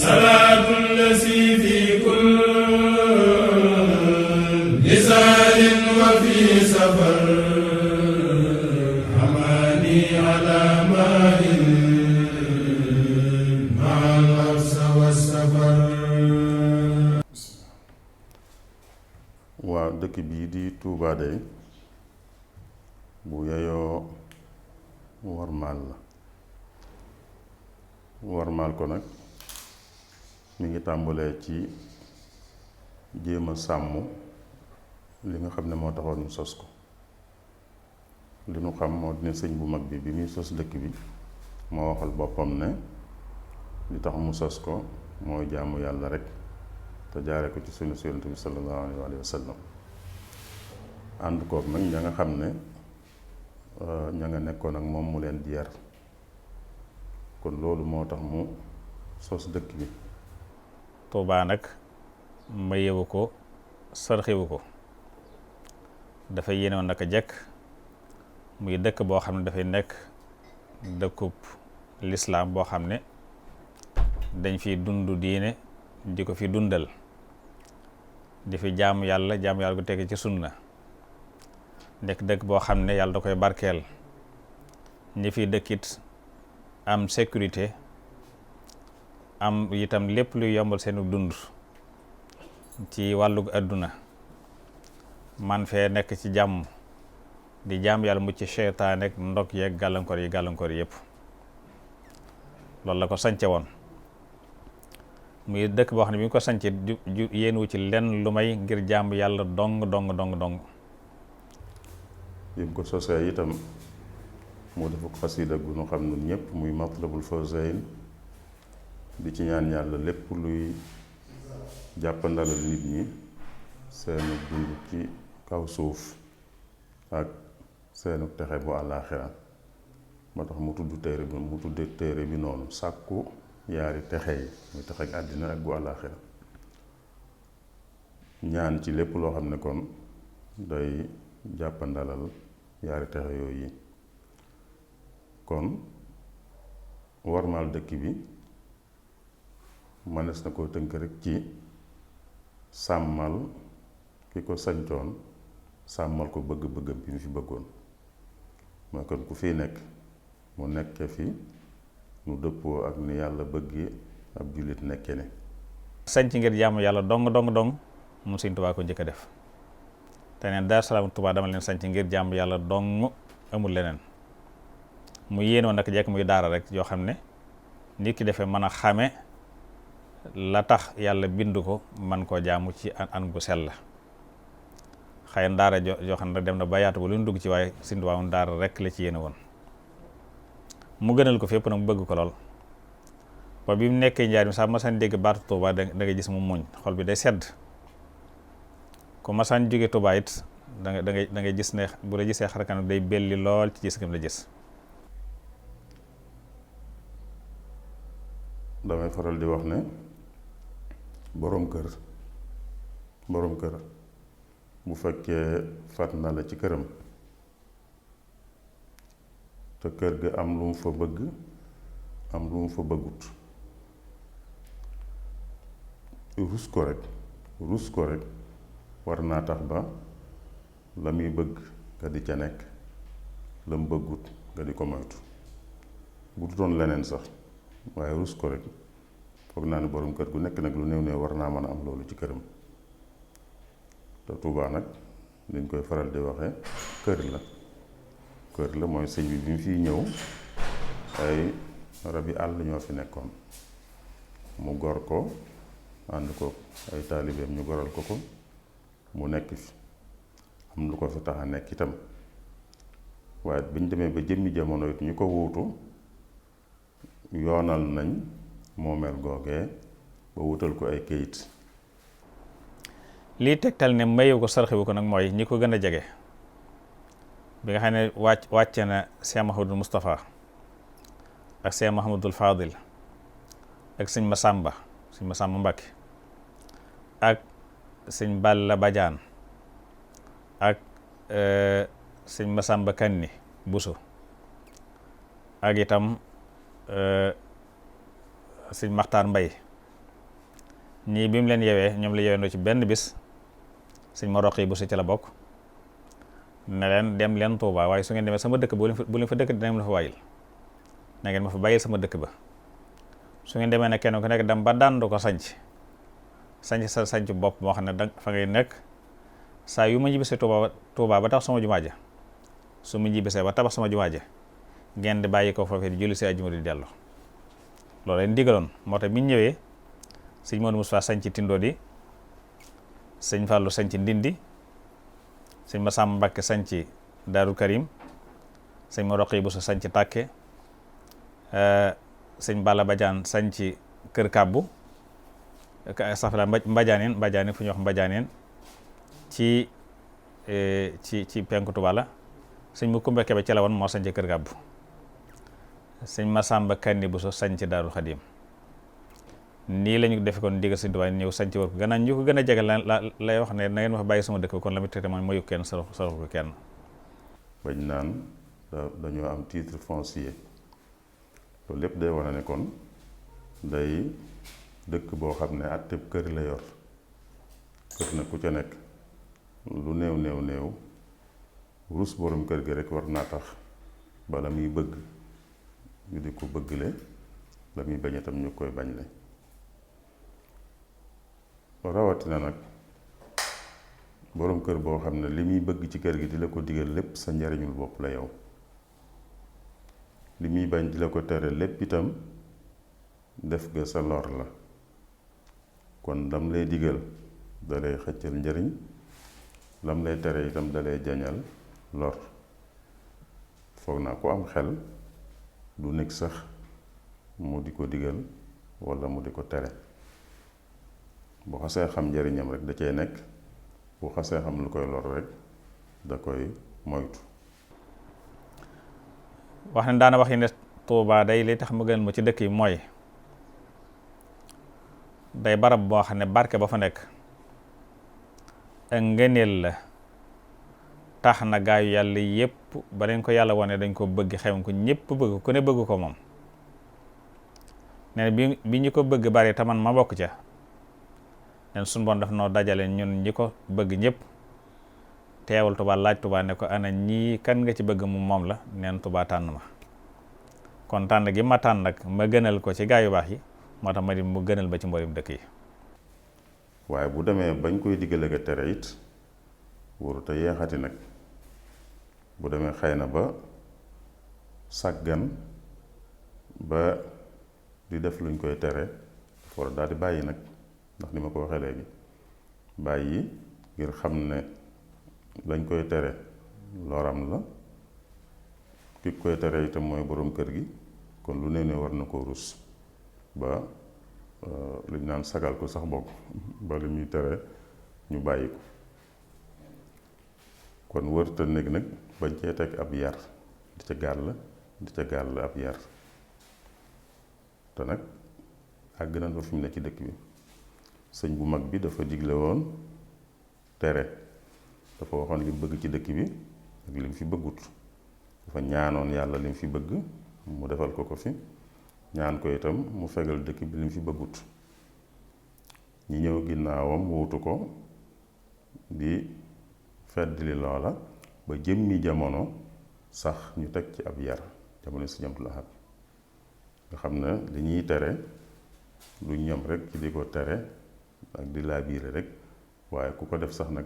salaatu llazi fi kulli saarin wa fi safar hamani ala maahin ma'al habsa wa safar. waaw dëkk bii di Touba day bu yeyoo warmaal la warmaal ko nag mi ngi tàmbalee ci jéem a sàmm li nga xam ne moo taxoon ñu sos ko. li nu xam moo dina sëñ bu mag bi muy sos dëkk bi moo waxal boppam ne li tax mu sos ko mooy jaamu yàlla rek te jaare ko ci sunna Yonent bi sallallahu alayhi wa sallam. ànd koog nag ña nga xam ne ña nga nekkoon ak moom mu leen di yar kon loolu moo tax mu sos dëkk bi. Tuubaa nag mayewu ko sarxiwu ko dafa yéenewoon naka jekk muy dëkk boo xam ne dafay nekk dëkkub lislaam boo xam ne dañ fi dund diine di ko fi dundal di fi jaamu yàlla gu tege ci sunna nekk dëkk boo xam ne yàlla da koy barkeel ñi fi dëkkit am sécurité am itam lépp luy yombal seenu dund ci wàllu àdduna man fee nekk ci jàmm di jaam yàlla mucc seytaane ak ndog yeeg gàllankoor yi yëpp loolu la ko sance woon muy dëkk boo xam ne bi ñu ko sance yéen wu ci lenn lu may ngir jaam yàlla dong bi mu ko sosee itam mu defu xasida gu nu xam nun ñëpp muy Matlabul Fawzayni di ci ñaan yàlla lépp luy jàppandalal nit ñi seenu dund ci kaw suuf ak seenu texe bu àllaaxira moo tax mu tudde téere bi noonu sàkku yaari texe yi muy texe ak àddina ak bu àllaaxira ñaan ci lépp loo xam ne kon day jàppandalal yaari texe yooyu yi kon warmaal dëkk bi mënees na koo tënk rek ci sàmmal ki ko sañcoon sàmmal ko bëgg-bëggam bi mu fi bëggoon mooy kon ku fi nekk mu nekke fi nu dëppoo ak ni yàlla bëggee ab jullit nekke ne sañc ngir jaamu yàlla dong mu Sëñ Tuubaa ko njëkk a def te neen Daaru Salaam Tuubaa dama leen sañc ngir jaamu yàlla dong amul leneen mu yéenoon nag jekk muy daara rek yoo xam ne nit ki defee mën a xame la tax yàlla bind ko man koo jaamu ci an gu sell la xëy na daara joo xam ne dem na ba yaatu ba lu ñu dugg ci waaye Sëñ Tuubaa moom daara rek la ci yéene woon mu gënal ko fépp nag mu bëgg ko lool ba bi mu nekkee Njaaréem sax masaan dégg baatu Tuubaa da ngay gis mu muñ xol bi day sedd ku masaan jóge Tuubaa it da ngay gis ne bu la gisee xarkanam day belli lool ci gis ngam la gis. damay faral di wax ne boroom kër bu fekkee fat na la ci këram te kër ga am lu mu fa bëgg am lu mu fa bëggut rus ko rek war naa tax ba la muy bëgg nga di ca nekk la mu bëggut nga di ko moytu bu dutoon leneen sax waaye rus ko rek foog naa ne borom kër gu nekk nag lu néew war naa mën a am loolu ci këram te Tuubaa nag dañ koy faral di waxe kër la mooy sëñ bi mu fiy ñëw ay rabi àll ñoo fi nekkoon mu gor ko ànd ko ay taalibeem ñu goral ko mu nekk fi am lu ko fi tax a nekk itam waaye bi ñu demee ba jëmmi jamono it ñu ko wuutu yoonal nañ moomeel googee ba wutal ko ay kayit. lii tegtal ne mayewu ko sarxiwu ko nag mooy ñi ko gën a jege bi nga xam ne wàcce na Cheikh Mahamadul Moustapha ak Cheikh Mahamadul Fadil ak sëñ Masamba Mbàkke ak sëñ Balla Badiane ak sëñ Masamba Kanni Buso ak itam sëñ Maxtaar Mbay ñii bi mu leen yewee ñoom la yewendoo ci benn bis. sëñ ma roq yi bu si ci la bokk ne leen dem leen Tuubaa waaye su ngeen demee sama dëkk bu leen fa dëkk dinañ la fa bàyyil na ngeen ma fa bàyyil sama dëkk ba su ngeen demee ne kenn ku nekk dem ba dànd ko sanc sa sanc bopp moo xam ne da fa ngay nekk saa yu ma ñibbisee Tuubaa ba tax sama jumaa ja su ma ñibbisee ba tabax sama jumaa ja ngeen di bàyyi ko foofee di julli si àjjuma di dellu loolu leen digaloon moo tax bi ñu ñëwee sëñ Modou Moustapha sanc Tindodi, sëñ Fallou sanc Ndindi, sëñ Massamba Mbacké sanc Daaru Karim, sëñ ma Roqi Bousso sanc Tàkke, sëñ Balla Badiane sanc Kër Kàbbu safla Mbadianeen fu ñuy wax Mbadianeen ci penku Tuubaa la. sëñ mu Kumba Kebe ci la woon moo sanc Kër Kàbbu. sëñ Massamba Kanni Bousso sanc Daaru Xadim. nii lañu defe kon ndigal sëñ Tuubaa ñëw sanc war ko gannaaw ñu ko gën a jege la lay wax ne na ngeen ma fa bàyyi sama dëkk bi kon la muy traité mooy mayu kenn sarax ko kenn. bañ naan dañoo am titre foncier loolu lépp day wane ne kon day dëkk boo xam ne àtteb kër la yor kër na ku ca nekk lu néew rus borom kër gi rek war naa tax ba la muy bëgg ñu di ko bëggle la muy bañ itam ñu koy bañ le rawatina nag borom kër boo xam ne li muy bëgg ci kër gi di la ko digal lépp sa njariñul bopp la yow li muy bañ di la ko tere lépp itam def ga sa lor la kon lam lay digal da lay xëccal njariñ lam lay tere itam da lay jañal lor foog naa ku am xel du nekk sax mu di ko digal walla mu di ko tere bu xasee xam njariñam rek da cay nekk bu xasee xam lu koy lor rek da koy moytu. wax ne daana wax yi ne Tuubaa day li tax ma gën ma ci dëkk yi mooy day barab boo xam ne barke ba fa nekk ak ngëneel la tax na gaayu yàlla yépp ba leen ko yàlla wone dañ ko bëgg xewam ko ñépp bëgg ku ne bëgg ko moom nee bi ñu ko bëgg bari te man ma bokk ca neen suñu bon daf noo dajale ñun ñi ko bëgg ñëpp teewal Tuubaa laaj Tuubaa ne ko ana ñii kan nga ci bëgg mu moom la neen Tuubaa tànn ma kon tànn gi ma tànn nag ma gënal ko ci gaa yu baax yi moo tax ma di mu gënal ba ci mboolem dëkk yi. waaye bu demee bañ koy diggale ga tere it warut a yeexati nag bu demee xëy na ba sàggan ba di def luñ koy tere dafa war a daal di bàyyi nag ndax ni ma ko waxee léegi bàyyi ngir xam ne lañ koy tere loram la ki koy tere itam mooy boroom kër gi kon lu ne war na koo rus ba luñ naan sagal ko sax bokk ba li muy tere ñu bàyyi ko kon wërta nekk nag bañ cee teg ab yar di ca gàll ab yar te nag àgg nañ fa fi mu ne ci dëkk bi sëñ bu mag bi dafa digle woon tere dafa waxoon li mu bëgg ci dëkk bi ak li mu fi bëggut dafa ñaanoon yàlla li mu fi bëgg mu defal ko fi ñaan ko itam mu fegal dëkk bi li mu fi bëggut ñi ñëw ginnaawam wuutu ko di feddli loola ba jëmmi jamono sax ñu teg ci ab yar jamono Sëñ Abdul Ahad nga xam ne li ñuy tere lu ñam rek ci di ko tere ak di laabiire rek waaye ku ko def sax nag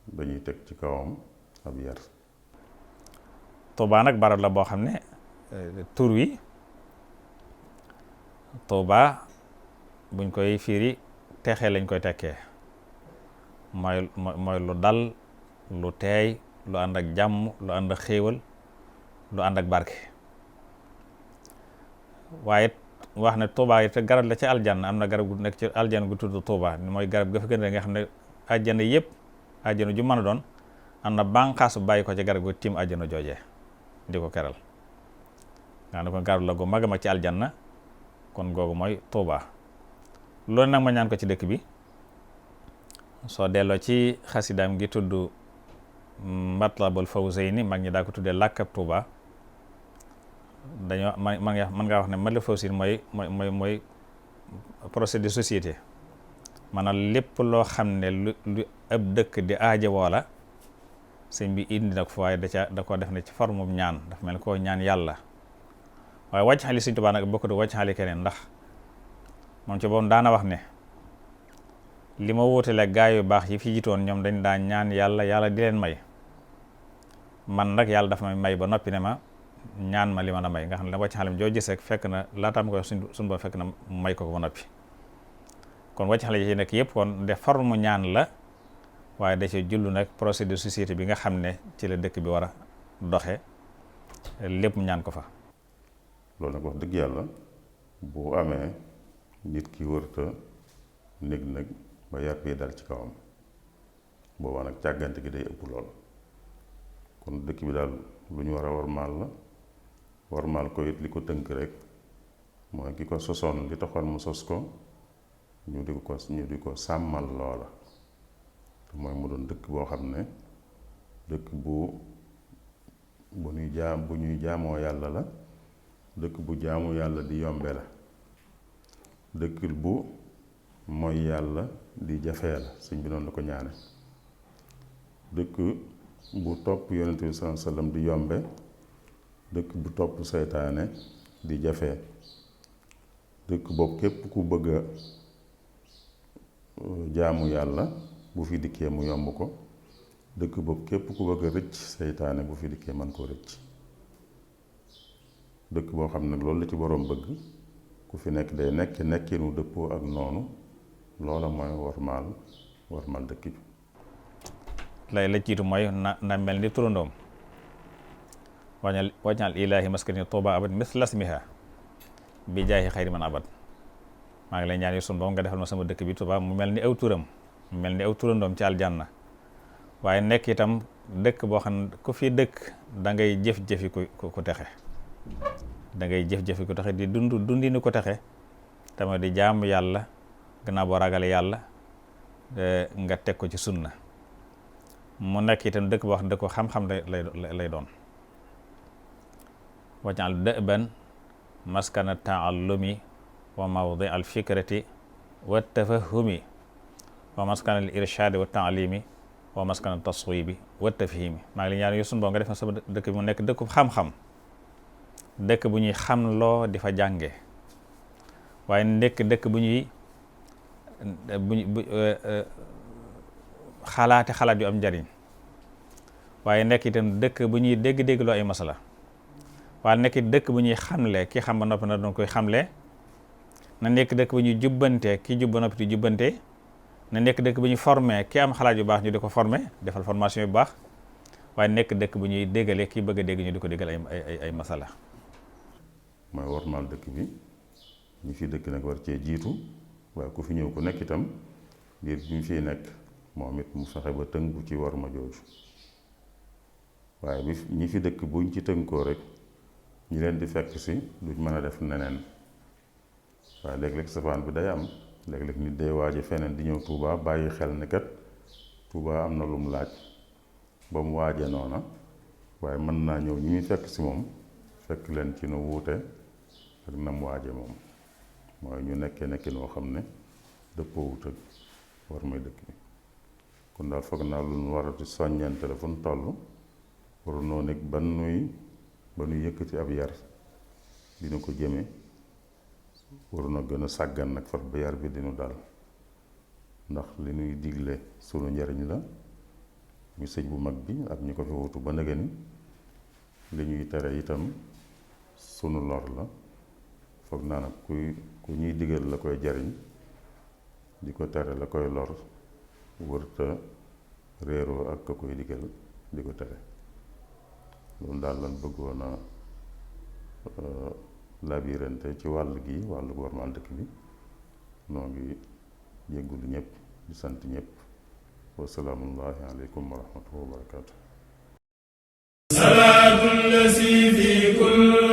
dañuy teg ci kawam ab yar. Tuubaa nag barab la boo xam ne tur wi Tuubaa buñ koy firi teexee lañ koy tekkee mooy lu dal lu teey lu ànd ak jàmm lu ànd ak xéewal lu ànd ak barke waaye wax ne Tuubaa yi te garab la ci aljanna am na garab gu nekk ci aljanna gu tudd Tuubaa mooy garab ga fa gën a nga xam ne àjjana yépp àjjana ju mën a doon am na bànqaas bu bàyyi ko ci garab gu tiim àjjana joojee di ko keral nga xam ne kon garab la gu mag a mag ci aljanna kon googu mooy Tuubaa loolu nag ma ñaan ko ci dëkk bi soo delloo ci xasidaam gi tudd Matlabul Fawzayni mag ñi daa ko tuddee làkkab Tuubaa dañoo mën ngaa wax ne Matlabul Fawzayni mooy procès de société maanaam lépp loo xam ne lu ab dëkk di aaja woola sëñ bi indi nag fu waaye da ko def ne ci forme ñaan dafa mel koo ñaan yàlla waaye wàcc xali Sëñ Tuubaa nag bokk du wàcc xali keneen ndax moom ci boobu daana wax ne li ma wóotale gaa yu baax yi fi jiitoon ñoom dañ daan ñaan yàlla di leen may man nag yàlla dafa may ba noppi ne ma ñaan ma li ma la may nga xam ne wàcc xalim joo gis rek fekk na laataam ko suñ ba fekk na may ko ba noppi kon wàcc xale yi ci nekk yëpp kon de forme ñaan la waaye da ci jullu nag projet de société bi nga xam ne ci la dëkk bi war a doxe lépp mu ñaan ko fa. loolu nag wax dëgg yàlla bu amee nit ki wërta nag ba yar bi dal ci kawam boobaa nag càggante gi day ëpp lool kon dëkk bi daal lu ñu war a warmaal ko it li ko tënk rek mooy ki ko sosoon li taxoon mu sos ko ñu di ko sàmmal loola te mooy mu doon dëkk boo xam ne dëkk bu ñuy jaamoo yàlla la, dëkk bu jaamu yàlla di yombe la, dëkk bu mooy yàlla di jafee la sëñ bi noonu la ko ñaane, dëkk bu topp yonent bi sallallahu alayhi wasallam di yombe, dëkk bu topp seytaane di jafee, dëkk boobu képp ku bëgg a jaamu yàlla bu fi dikkee mu yomb ko, dëkk boobu képp ku bëgg a rëcc seytaane bu fi dikkee man koo rëcc, dëkk boo xam ne loolu la ci boroom bëgg ku fi nekk day nekkinu dëppoo ak noonu, loola mooy warmaal dëkk bi. lay la jiitu mooy na mel ni turandoom wañal ilaahi maskani Tuuba abad mislasmiha bi jaahi xayri man abad. maa ngi lay ñaan yu sun boom nga defal ma sama dëkk bi Tuuba mu mel ni aw turam, mu mel ni aw turandoom ci aljanna, waaye nekk itam dëkk boo xam ne ku fi dëkk da ngay jëf-jëfi ku texe, da ngay jëf-jëfi ku texe di dundi ni ko texe tamit di jaamu yàlla gannaaw boo ragale yàlla nga teg ko ci sunna, mu nekk itam dëkk boo xam ne dëkk ko xam-xam lay doon. wajal dëban maskana taallumi wa mawdi al fikrati wa tafahumi wa maskana al irshadi wa taalimi wa maskana taswibi wa tafhimi. maa ngi li ñaan yu sun boo nga def na sama dëkk bi mu nekk dëkku xam-xam, dëkk bu ñuy xamloo di fa jànge, waaye nekk dëkk bu ñuy xalaat yu am njariñ, waaye nekk itam dëkk bu ñuy dégg loo ay masala, waaye nekk dëkk bu ñuy xamle ki xam ba noppi na doon koy xamle, na nekk dëkk bu ñuy jubbante ki jub ba noppi di jubbante, na nekk dëkk bu ñuy formé ki am xalaat yu baax ñu di ko formé defal formation yu baax, waaye nekk dëkk bu ñuy déggale ki bëgg a dégg ñu di ko déggal ay masala. mooy wormaal dëkk bi, ñi fi dëkk nag war cee jiitu, waaye ku fi ñëw ku nekk itam ngir ñu fiy nekk moom it mu fexe ba tënku ci worma jooju, waaye ñi fi dëkk buñ ci tënkoo rek ñi leen di fekk si duñ mën a def neneen, waaye léeg-léeg safaan bi day am, léeg-léeg nit day waaje feneen di ñëw Touba bàyyi xel ne kat Touba am na lum laaj ba mu waaje noona, waaye mën naa ñëw ñi muy fekk si moom fekk leen ci nu wuute ak nam waaje moom, mooy ñu nekki noo xam ne dëppoo wut ak war may dëkk bi. kon daal foog naa lu nu war a di soññante la fu nu toll waru noo nekk ba nu yëkkati ab yar dina ko jëme, waru na gën a sàggan nag far ba yar bi dinu dal, ndax li nuy digle sunu njariñ la ñu sëñ bu mag bi ak ñi ko fi wutu ba nëgëni, li ñuy tere itam sunu lor la. foog naa nag ku ñuy digal la koy jariñ di ko tere la koy lor wërta réeroo ak ka koy digal di ko tere. loolu daal lan bëggoon a labirante ci wàll gi wàllu wormaal dëkk bi. noo ngi jéggul ñëpp di sant ñëpp. wasalaamullahi aleykum wa rahmatullahi wa barakaatu. salaatu llasi fi kulli